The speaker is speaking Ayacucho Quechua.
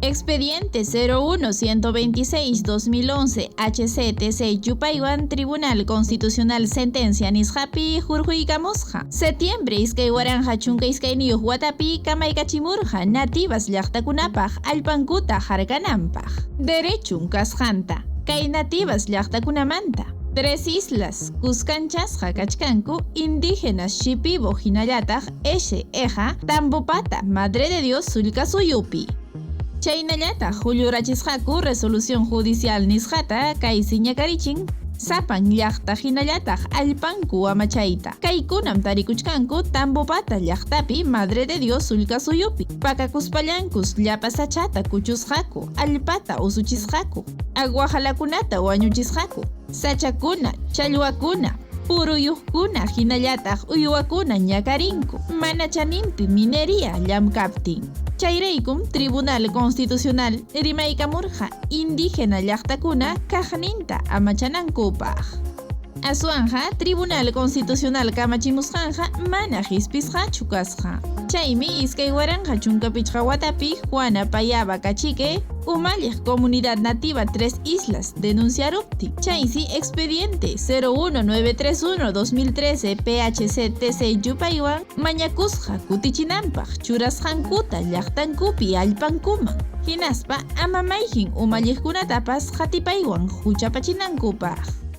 Expediente 01 126 2011 HCTC yupaywan Tribunal Constitucional sentencia nisqapi hurquykamusqa. Septiembre 2012 watapi kamaykachimurqa nativas llaqtakunapaq allpankuta harkananpaq. Derechun kasqanta kay nativas llaqtakunamanta. Tres Islas kuskanchasqa kachkanku indígenas Shipibo hinallataq Exe Eja Tambopata Madre de Dios sullkasuyupi. Chaynallataq hullurachisqaku resolución judicial nisqata kaysi ñakarichin sapan llaqta hinallataq allpanku amachayta. Kaykunam tarikuchkanku Tambopata llaqtapi Madre de Dios sullkasuyupi. Pakakuspallankus llapa sachata kuchusqaku, allpata usuchisqaku, aguajalakunata wañuchisqaku, sachakuna, challwakuna, puruyuqkuna hinallataq uywakuna ñakarinku mana chaninpi minería llamkaptin. Chayraykum Tribunal Constitucional rimaykamurqa indígena llaqtakuna kaqninta amachanankupaq. Aswanqa Tribunal Constitucional kamachimusqanqa mana qispisqachu kasqa. Chaymi 2015 watapi Juana Payaba Cachique umalliq Comunidad Nativa Tres Islas denunciaruptin. Chaysi expediente 01931 2013 PHCTC yupaywan mañakusqa kutichinanpaq churasqankuta llaqtankupi allpankuman. Hinaspa ama mayqin umalliqkunatapas qatipaywan huchapachinankupaq.